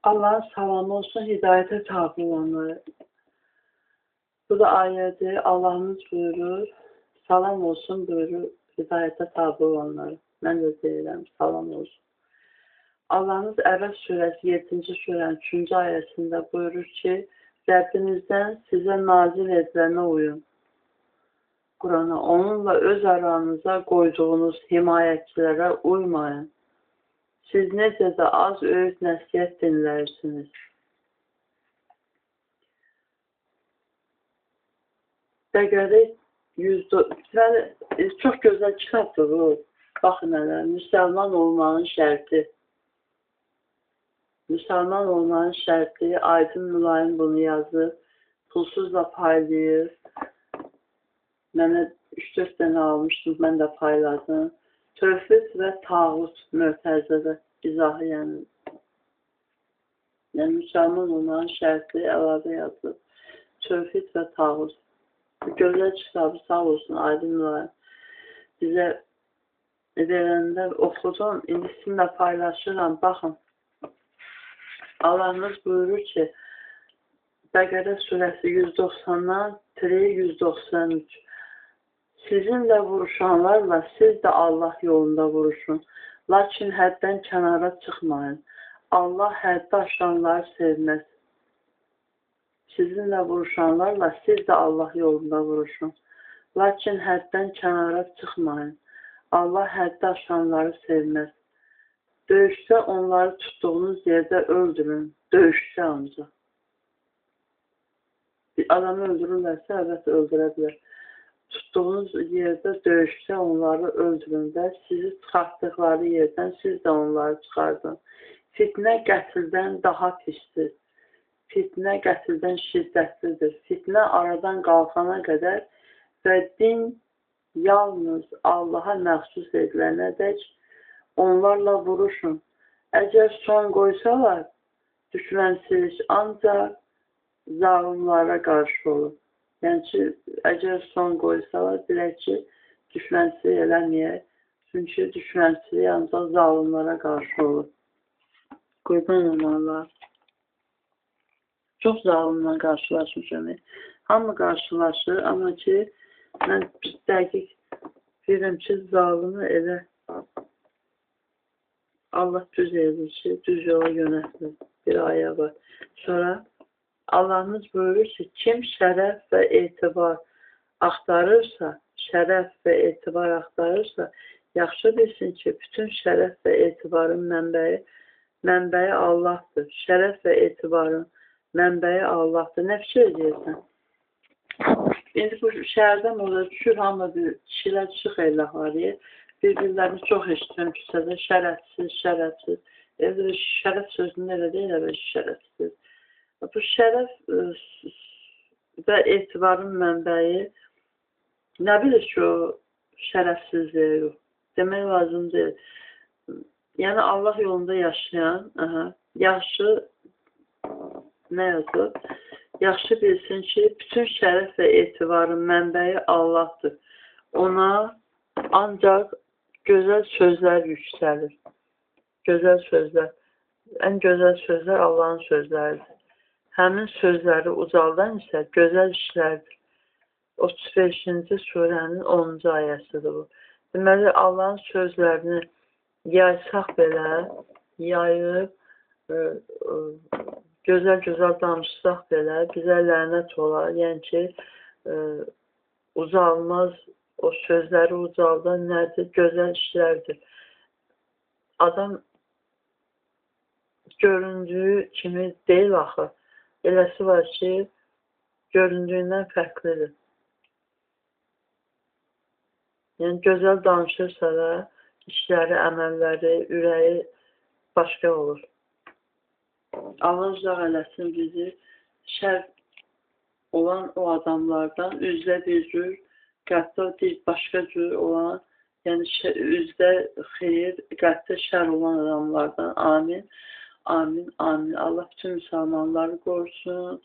Allahın salamı olsun hidayətə tabi olanlara. Bu da ayədir. Allahımız buyurur, salam olsun buyurur hidayətə tabi olanlara. Mən də deyirəm, salam olsun. Allahımız Ərəf surəsi 7-ci surənin 3-cü ayəsində buyurur ki, Rəbbinizdən sizə nazil edilənə uyun. Qurana, onunla öz aranıza qoyduğunuz himayətçilərə uymayın. Siz necə də az öyüd nəsihət dinləyirsiniz. Bəqərə 104. Deməli, çox gözəl kitabdır bu. Baxın hələ, müsəlman olmağın şərti. Müsəlman olmağın şərti, Aydın Mülayim bunu yazıb, pulsuz da paylayır. Mənə 3-4 dənə almışdım, mən də payladım. Tövhid və tağut mötərizədə izahı, yəni. Yəni, müsəlman olmağın şərti əlavə yazılıb. Tövhid və tağut. Bu gözəl kitabı sağ olsun Aydın Mülayim bizə verəndə oxudum, indi sizinlə paylaşıram. Baxın, Allahımız buyurur ki, Bəqərə surəsi 190-dan 193. Sizinlə vuruşanlarla siz də Allah yolunda vuruşun. Lakin həddən kənara çıxmayın. Allah həddi aşanları sevməz. Sizinlə vuruşanlarla siz də Allah yolunda vuruşun. Lakin həddən kənara çıxmayın. Allah həddi aşanları sevməz. Döyüşdə onları tutduğunuz yerdə öldürün. Döyüşdə ancaq. Bir adamı öldürürlərsə, əlbəttə öldürə bilər. Tutduğunuz yerdə döyüşdə onları öldürün və sizi çıxartdıqları yerdən siz də onları çıxardın. Fitnə qətldən daha pisdir. Fitnə qətldən şiddətlidir. Fitnə aradan qalxana qədər və din yalnız Allaha məxsus edilənədək onlarla vuruşun. Əgər son qoysalar, düşmənçilik ancaq zalimlara qarşı olur. Yəni ki, əgər son qoysalar, bilək ki, düşmənçilik eləməyək. Çünki düşmənçilik ancaq zalimlara qarşı olur. Qurban olmalılar. Çox zalimla qarşılaşmışam. Hamı qarşılaşır, amma ki, mən dəqiq bilirəm ki, zalimi elə Allah düz edir ki, düz yola yönəltir. Bir ayə var. Sonra Allahımız buyurur ki, kim şərəf və etibar axtarırsa, şərəf və etibar axtarırsa, yaxşı bilsin ki, bütün şərəf və etibarın mənbəyi Allahdır. Şərəf və etibarın mənbəyi Allahdır. Nə fikir edirsən? İndi bu şəhərdə moda düşür, hamı bir kişilər çıxır xeylahları. Bir-birlərini çox eşidirəm küçədə, şərəfsiz, şərəfsiz. Evdə şərəf sözünü elə deyil, elə şərəfsiz. Bu şərəf və etibarın mənbəyi nə bilir ki, o şərəfsizliyə yox. Demək lazım deyil. Yəni, Allah yolunda yaşayan, yaxşı, nə yazıb? Yaxşı bilsin ki, bütün şərəf və etibarın mənbəyi Allahdır. Ona ancaq gözəl sözlər yüksəlir. Gözəl sözlər. Ən gözəl sözlər Allahın sözləridir. Həmin sözləri ucaldan isə gözəl işlərdir. 35-ci surənin 10-cu ayəsidir bu. Deməli, Allahın sözlərini yaysaq belə, yayıb, gözəl-gözəl danışsaq belə, bizə lənət olar. Yəni ki, ucalmaz, o sözləri ucaldan nədir? Gözəl işlərdir. Adam göründüyü kimi deyil axı. Eləsi var ki, göründüyündən fərqlidir. Yəni, gözəl danışırsa da, işləri, əməlləri, ürəyi başqa olur. Allah uzaq eləsin bizi şər olan o adamlardan, üzdə bir cür, qəlbdə bir başqa cür olan, yəni üzdə xeyir, qəlbdə şər olan adamlardan. Amin. Amin, amin. Allah bütün müsəlmanları qorusun.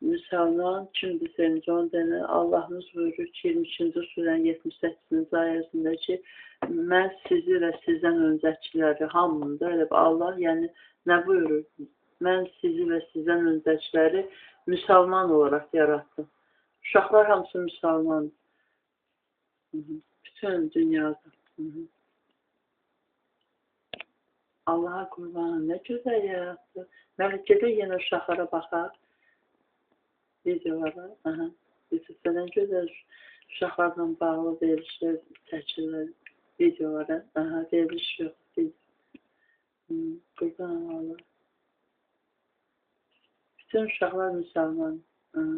Müsəlman kimdir sevinci onu denir. Allahımız buyurur ki, 22-ci surənin 78-ci ayəsində ki, mən sizi və sizdən öncəkiləri hamını da elə Allah, yəni nə buyurur? Mən sizi və sizdən öncəkiləri müsəlman olaraq yaratdım. Uşaqlar hamısı müsəlmandır. Bütün dünyada. Allaha qurbanım, nə gözəl yaratdı. Məlik, gedək yenə uşaqlara baxaq. Videolara. Aha. YouTube-da nə gözəl uşaqlarla bağlı verilişlər çəkirlər videolara. Aha, veriliş yox. Qurban Allah. Bütün uşaqlar müsəlman. Aha.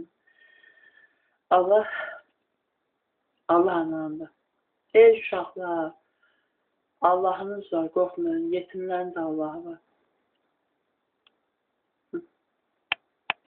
Allah Allah ananda. Ey uşaqlar, Allahınız var, qorxmayın. Yetimlərin də Allahı var.